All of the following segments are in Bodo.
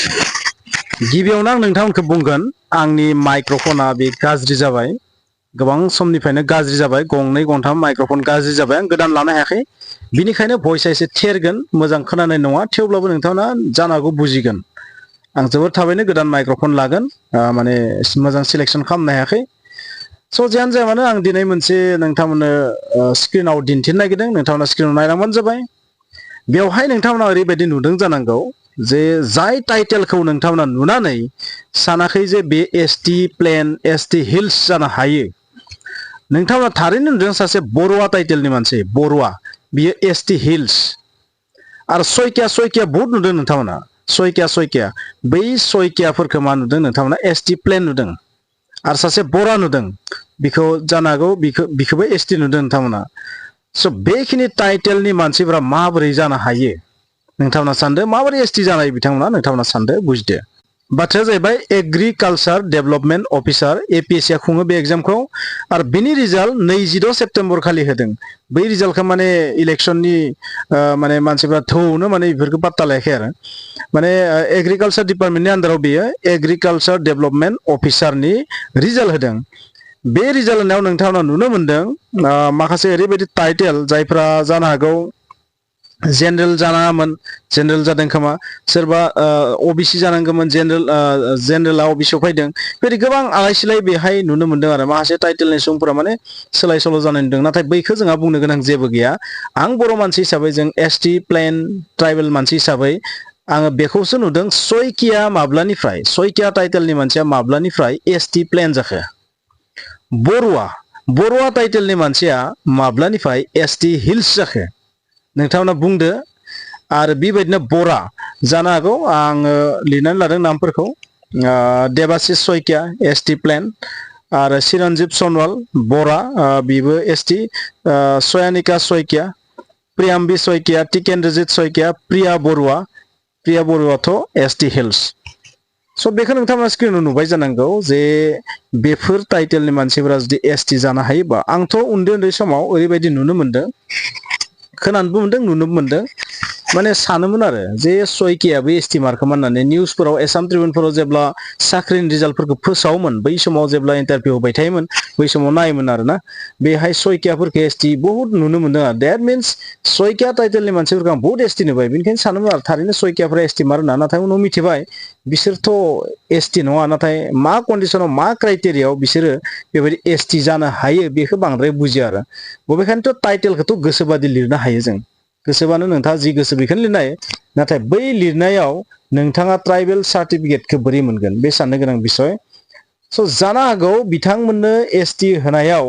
गिबियावनो आं नोंथांमोनखौ बुंगोन आंनि माइक्रफना बे गाज्रि जाबाय गोबां समनिफ्रायनो गाज्रि जाबाय गंनै गंथाम माइक्रफन गाज्रि जाबाय आं गोदान लानो हायाखै बिनिखायनो भइसआ एसे थेरगोन मोजां खोनानाय नङा थेवब्लाबो नोंथांमोना जानो हागौ बुजिगोन आं जोबोद थाबैनो गोदान माइक्रफन लागोन माने मोजां सिलेक्सन खालामनो हायाखै स' जियानो जाया मानो आं दिनै मोनसे नोंथांमोननो स्क्रिनाव दिन्थिनो नागिरदों नोंथांमोना स्क्रिनाव नायलांबानो जाबाय बेवहाय नोंथांमोना ओरैबायदि नुदों जानांगौ जे जाय टाइटेलखौ नोंथांमोना नुनानै सानाखै जे बे एसटि प्लेन एसटि हिल्स जानो हायो नोंथांमोना थारैनो नुदों सासे बरुवा टाइटेलनि मानसि बरुवा बियो एसटि हिल्स आरो सयकिया बहुत नुदों नोंथांमोना सयकिया बै सयकियाफोरखौ मा नुदों नोंथांमोना एसटि प्लेन नुदों आरो सासे बरा नुदों बिखौ जानो हागौ बिखौबो एसटि नुदों नोंथांमोना स' बेखिनि टाइटेलनि मानसिफोरा माबोरै जानो हायो नोंथांमोना सानदो माबोरै एसटि जानाय बिथांमोना नोंथांमोना सानदो बुजिदो बाथ्राया जाहैबाय एग्रिकालचार डेभेलपमेन्ट अफिसार एपिएससिआ खुङो बे एग्जामखौ आरो बिनि रिजाल्ट 22 सेप्तेम्बर खालि होदों बै रिजाल्टखौ माने इलेक्शननि माने मानसिफ्रा थौनो माने बेफोरखौ पात्ता लायाखै आरो माने एग्रिकालचार डिपार्टमेन्टनि आन्दाराव बेयो एग्रिकालचार डेभेलपमेन्ट अफिसारनि रिजाल्ट होदों बे रिजाल्ट होनायाव नोंथांमोना नुनो मोनदों माखासे ओरैबायदि टाइटेल जायफ्रा जानो हागौ जेनेरेल जानाङामोन जेनेरेल जादों खोमा सोरबा ओबिसि जानांगौमोन जेनेरेला ओबिसिआव फैदों बेबायदि गोबां आलाय सिलाय बेहाय नुनो मोनदों आरो माखासे टाइटेलनि सुबुंफोरा माने सोलाय सोल' जानाय नुदों नाथाय बैखौ जोंहा बुंनो गोनां जेबो गैया आं बर' मानसि हिसाबै जों एसटि प्लेन ट्राइबेल मानसि हिसाबै आङो बेखौसो नुदों सयकिया टाइटेलनि मानसिया माब्लानिफ्राय एसटि प्लेन जाखो बरुवा टाइटेलनि मानसिया माब्लानिफ्राय एसटि हिल्स जाखो नोंथांमोना बुंदो आरो बेबायदिनो बरा जानो हागौ आङो लिरनानै लादों नामफोरखौ देबासिस सयकिया एसटि प्लेन आरो चिरन्जिब सनवाल बरा बिबो एसटि सयानिका सयकिया प्रियाम्बि सयकिया टिकेन्द्रजित सयकिया प्रिया बरुवाथ' एसटि हिल्स स' बेखौ नोंथांमोना स्क्रिनाव नुबाय जानांगौ जे बेफोर टाइटेलनि मानसिफोरा जुदि एसटि जानो हायोबा आंथ' उन्दै समाव ओरैबायदि नुनो मोनदों खोनानोबो मोनदों नुनोबो मोनदों माने सानोमोन आरो जे सयकियाबो एसटि मार्कमोन होननानै निउसफोराव एसाम ट्रिबिउनफोराव जेब्ला साख्रिनि रिजाल्टफोरखौ फोसावोमोन बै समाव जेब्ला इन्टारभिउ होबाय थायोमोन बै समाव नायोमोन आरोना बेहाय सयकियाफोरखौ एसटि बहुत नुनो मोनदों आरो देट मिन्स सयकिया टाइटेलनि मानसिफोरखौ आं बहुत एसटि नुबाय बेनिखायनो सानोमोन आरो थारैनो सयकियाफोरा एसटि मार होनना नाथाय उनाव मिथिबाय बिसोरथ' एसटि नङा नाथाय मा कन्डिसनाव मा क्राइटेरियायाव बिसोरो बेबायदि एसटि जानो हायो बेखौ बांद्राय बुजिया आरो बबेखानिथ' टाइटेलखौथ' गोसोबादि लिरनो हायो जों गोसोबानो नोंथाङा जि गोसो बेखौनो लिरनो हायो नाथाय बै लिरनायाव नोंथाङा ट्राइबेल सार्टिफिकेटखौ बोरै मोनगोन बे साननो गोनां बिसय स' जानो हागौ बिथांमोननो एसटि होनायाव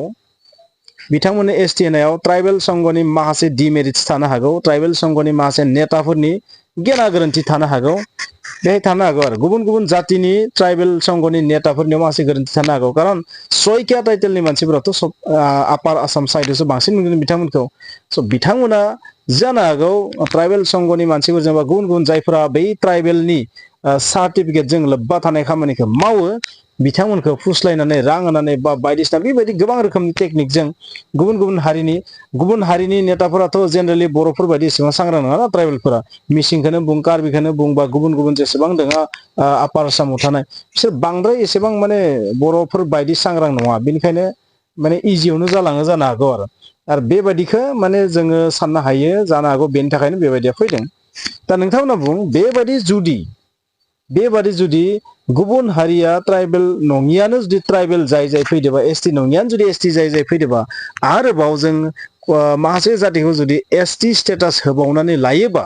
ट्राइबेल संघनि माखासे डिमेरिट्स थानो हागौ ट्राइबेल संघनि माखासे नेताफोरनि गेना गोरोन्थि थानो हागौ बेहाय थानो हागौ आरो गुबुन गुबुन जातिनि ट्राइबेल संघनि नेताफोरनियाव माखासे गोरोन्थि थानो हागौ खारन सयकिया टाइटेलनि मानसिफोराथ' सब आपार आसाम साइडआवसो बांसिन नुगोन बिथांमोनखौ स' बिथांमोना जानो हागौ ट्राइबेल संघनि मानसिफोरजों बा गुबुन गुबुन जायफोरा बै ट्राइबेलनि सार्टिफिकेटजों लोब्बा थानाय खामानिखौ मावो बिथांमोनखौ फुस्लायनानै रां होनानै बा बायदिसिना बेबायदि गोबां रोखोमनि टेकनिकजों गुबुन हारिनि नेताफोराथ' जेनेरेलि बर'फोर बायदि एसेबां सांग्रां नङा ना ट्राइबेलफोरा मिसिंखौनो बुं कार्बिखौनो बुं बा गुबुन जेसेबां दङ आपार आसामाव थानाय बिसोर बांद्राय एसेबां माने बर'फोर बायदि सांग्रां नङा बेनिखायनो माने इजियावनो जालाङो जानो हागौ आरो बेबायदिखौ माने जोङो साननो हायो जानो हागौ बेनि थाखायनो बेबायदिया फैदों दा नोंथांमोना बुं बेबायदि जुदि गुबुन हारिया ट्राइबेल नङियानो जुदि ट्राइबेल जाय फैदोंबा एसटि नङियानो जुदि एसटि जाय फैदोंबा आरोबाव जों माखासे जातिखौ जुदि एसटि स्टेटास होबावनानै लायोबा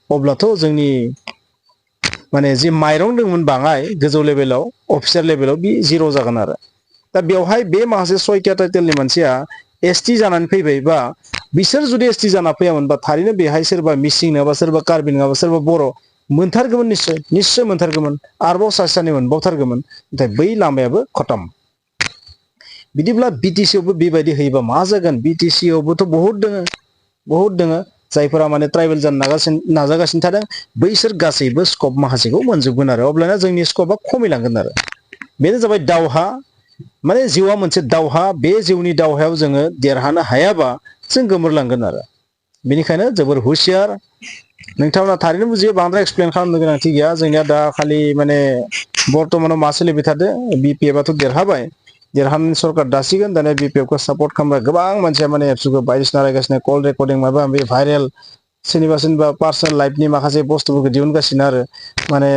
अब्लाथ' जोंनि माने जि माइरं दंमोन बाङाय गोजौ लेभेलाव अफिसार लेभेलाव बे जिर' जागोन आरो दा बेवहाय बे माखासे सयकिया टाइटेलनि मानसिया एसटि जानानै फैबायबा बिसोर जुदि एसटि जाना फैयामोनबा थारैनो बेहाय सोरबा मिसिं नङाबा सोरबा कार्बि नङाबा सोरबा बर' मोनथारगौमोन निस्सय मोनथारगौमोन आरोबाव सानै मोनबावथारगौमोन नाथाय बै लामायाबो खतम बिदिब्ला बिटिसिआवबो बेबायदि होयोबा मा जागोन बिटिसिआवबोथ' बहुत दङ जायफोरा माने ट्राइबेल जानो नाजागासिनो थादों बैसोर गासैबो स्कप माखासेखौ मोनजोबगोन आरो अब्लाना जोंनि स्कपआ खमायलांगोन आरो बेनो जाबाय दावहा माने जिउआ मोनसे दावहा बे जिउनि दावहायाव जोङो देरहानो हायाबा जों गोमोरलांगोन आरो बेनिखायनो जोबोर हुसियार नोंथांमोना थारैनो बुजियो बांद्राय एक्सप्लेन खालामनो गोनांथि गैया जोंनिया दा खालि माने बर्तमानाव मा सोलिबाय थादो बिपिएफआथ' देरहाबाय देरहानानै सरकार दासिगोन दानिया बिपिएफखौ सापर्ट खालामबाय गोबां मानसिया माने एप्सखौ बायदिसिना रायगासिनो कल रेकर्डिं माबा माबि भाइरेल सोरनिबा पार्सनेल लाइफनि माखासे बुस्थुफोरखौ दिहुनगासिनो आरो माने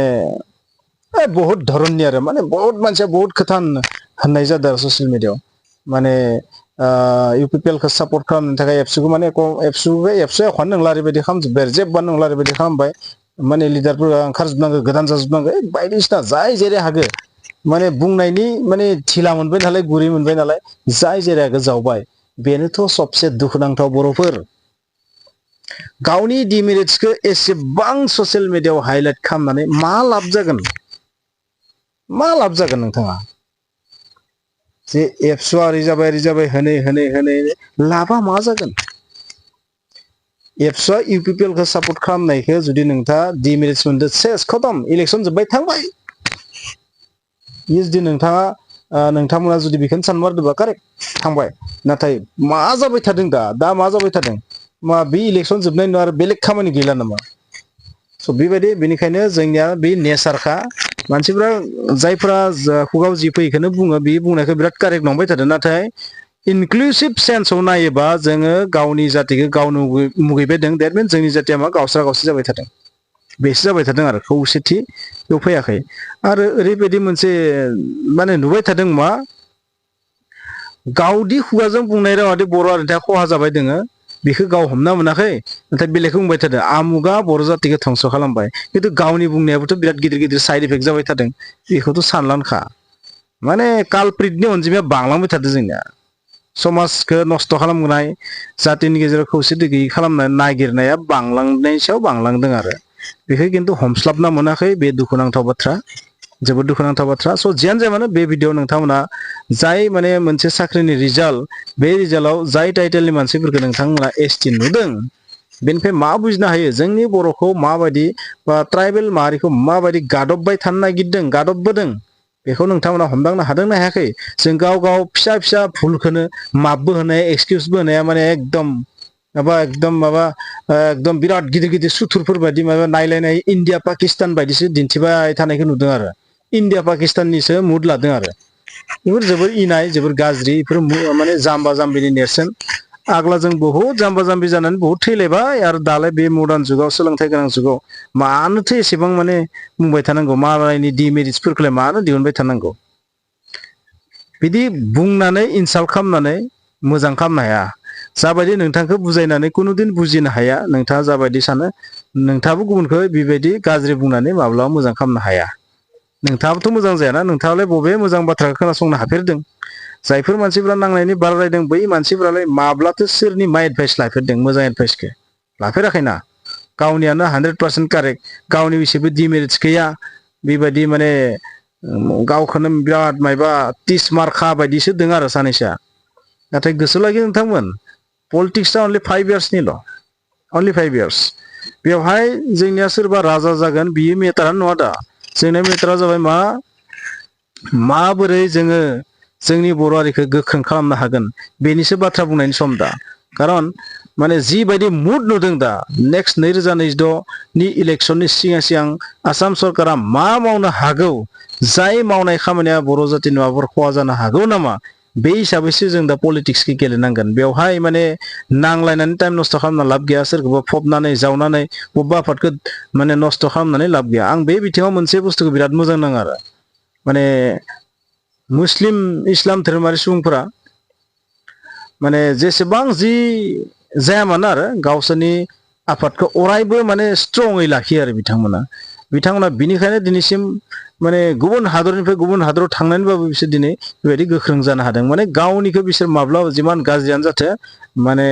बहुत धरननि आरो माने बहुत मानसिया बहुत खोथा होननाय जादों आरो ससियेल मिडियाआव माने इउपिपिएलखौ सापर्ट खालामनो थाखाय एप्सखौ माने एप्सआ एख'आनो नंला ओरैबायदि खालामजोब्बाय आरो जेबोआनो नंला ओरैबायदि खालामबाय माने लिडारफोरा ओंखारजोबनांगौ गोदान जाजोबनांगौ बायदिसिना जाय जेरै हागो माने बुंनायनि माने ढिला मोनबाय नालाय गुरै मोनबाय नालाय जाय जेरै हागो जावबाय बेनोथ' सबसे दुखुनांथाव बर'फोर गावनि डिमेरिट्सखौ एसेबां ससियेल मिडियाआव हाइलाइट खालामनानै मा लाब जागोन नोंथाङा जे एप्सआ ओरै जाबाय होनै लाबा मा जागोन एप्सआ इउपिपिएलखौ सापर्ट खालामनायखौ जुदि नोंथाङा डिमेरिट्स मोनदो सेस खतम इलेक्सन जोब्बाय थांबाय जुदि नोंथांमोना जुदि बेखौनो सानमारदोंबा कारेक्ट थांबाय नाथाय मा जाबाय थादों दा मा जाबाय थादों मा बे इलेक्सन जोबनाय नङा आरो बेलेग खामानि गैला नामा स' बेबायदि बेनिखायनो जोंनिया बे नेचारखा मानसिफ्रा जायफ्रा खुगाव जि फैखौनो बुङो बे बुंनायखौ बिराद कारेक्ट नंबाय थादों नाथाय इनक्लुसिभ सेन्सआव नायोबा जोङो गावनि जातिखौ गावनो मुगैबायदों देट मिन्स जोंनि जातिया मा गावस्रा गावस्रि जाबाय थादों बेसो जाबाय थादों आरो खौसेथि बेयाव फैयाखै आरो ओरैबायदि मोनसे माने नुबाय थादों मा गावदि खुगाजों बुंनाय रावादि बर' हारिनि थाखाय खहा जाबाय दोङो बेखौ गाव हमना मोनाखै नाथाय बेलेगखौ बुंबाय थादों आमुगा बर' जातिखौ धंस' खालामबाय खिन्थु गावनि बुंनायाबोथ' बिराद गिदिर गिदिर साइड इफेक्ट जाबाय थादों बेखौथ' सानलानखा माने कालप्रिटनि अनजिमाया बांलांबाय थादों जोंनिया समाजखौ नस्थ' खालामनाय जातिनि गेजेराव खौसेथि गैयै खालामनाय नागिरनाया बांलांनायनि सायाव बांलांदों आरो बेखौ खिन्थु हमस्लाबना मोनाखै बे दुखुनांथाव बाथ्रा जोबोद दुखुनांथाव बाथ्रा स' जियानो जाया मानो बे भिडिअ नोंथांमोना जाय माने मोनसे साख्रिनि रिजाल्ट बे रिजाल्टआव जाय टाइटेलनि मानसिफोरखौ नोंथांमोना एसटि नुदों बेनिफ्राय मा बुजिनो हायो जोंनि बर'खौ माबायदि बा ट्राइबेल माहारिखौ माबायदि गादबबाय थानो नागिरदों गादबबोदों बेखौ नोंथांमोना हमदांनो हादोंना हायाखै जों गाव फिसा फिसा भुलखौनो मापबो होनाय एक्सकिउसबो होनाया माने एकदम बिराद गिदिर गिदिर सुथुरफोर बायदि माबा नायलायनाय इन्डिया पाकिस्तान बायदिसो दिन्थिबाय थानायखौ नुदों आरो इन्डिया पाकिस्ताननिसो मुड लादों आरो बेफोर जोबोर इनाय जोबोर गाज्रि बेफोर माने जाम्बा जाम्बिनि नेरसोन आग्ला जों बहुद जाम्बा जाम्बि जानानै बहुद थैलायबाय आरो दालाय बे मडार्न जुगाव सोलोंथाइ गोनां जुगाव मानोथो एसेबां माने बुंबाय थानांगौ मालायनि डिमेरिट्सफोरखौलाय मानो दिहुनबाय थानांगौ बिदि बुंनानै इनसाल्ट खालामनानै मोजां खालामनो हाया जाबायदि नोंथांखौ बुजायनानै कुनुदिन बुजिनो हाया नोंथाङा जाबायदि सानो नोंथाङाबो गुबुनखौ बेबायदि गाज्रि बुंनानै माब्लाबा मोजां खालामनो हाया नोंथाङाबोथ' मोजां जायाना नोंथाङालाय बबे मोजां बाथ्राखौ खोनासंनो हाफेरदों जायफोर मानसिफ्रा नांनायनि बारा रायदों बै मानसिफ्रालाय माब्लाथो सोरनि मा एडभाइस लाफेरदों मोजां एडभाइसखौ लाफेराखैना गावनियानो 100% कारेक्ट गावनि एसेबो डिमेरिट्स गैया बेबायदि माने गावखौनो बिराद मायबा टिस मार्का बायदिसो दङ आरो सानैसोआ नाथाय गोसो लागि नोंथांमोन पलिटिक्सआ अनलि 5 इयार्सनिल' अनलि 5 इयार्स बेवहाय जोंनिया सोरबा राजा जागोन बियो मेटारानो नङा दा जोंनि मेटारा जाबाय माबोरै जोङो जोंनि बर' हारिखौ गोख्रों खालामनो हागोन बेनिसो बाथ्रा बुंनायनि सम दा खारन माने जिबायदि मुड नुदों दा नेक्स्ट 2026नि इलेक्सननि सिगां आसाम सरकारा मा मावनो हागौ जाय मावनाय खामानिया बर' जातिनि माबाफोर खहा जानो हागौ नामा बे हिसाबैसो जों दा पलिटिक्सखौ गेलेनांगोन बेवहाय माने नांलायनानै टाइम नस्थ' खालामना लाब गैया सोरखौबा फबनानै जावनानै बबेबा आफादखौ माने नस्थ' खालामनानै लाब गैया आं बे बिथिङाव मोनसे बुस्थुखौ बिराद मोजां नाङो आरो माने मुस्लिम इस्लाम धोरोमारि सुबुंफोरा माने जेसेबां जि जाया मानो आरो गावसोरनि आफादखौ अरायबो माने स्ट्रङै लाखियो आरो बिथांमोना बिनिखायनो दिनैसिम माने गुबुन हादरनिफ्राय गुबुन हादराव थांनानैबाबो बिसोर दिनै बेबायदि गोख्रों जानो हादों माने गावनिखौ बिसोर माब्लाबा जिमान गाज्रियानो जाथों माने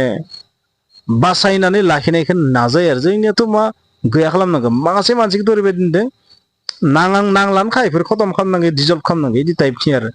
बासायनानै लाखिनायखौ नाजायो आरो जोंनियाथ' मा गैया खालामनांगौ माखासे मानसिखौथ' ओरैबायदि नुदों नांलानोखा बेफोर खतम खालामनांगौ डिजल्भ खालामनांगौ बिदि टाइपनि आरो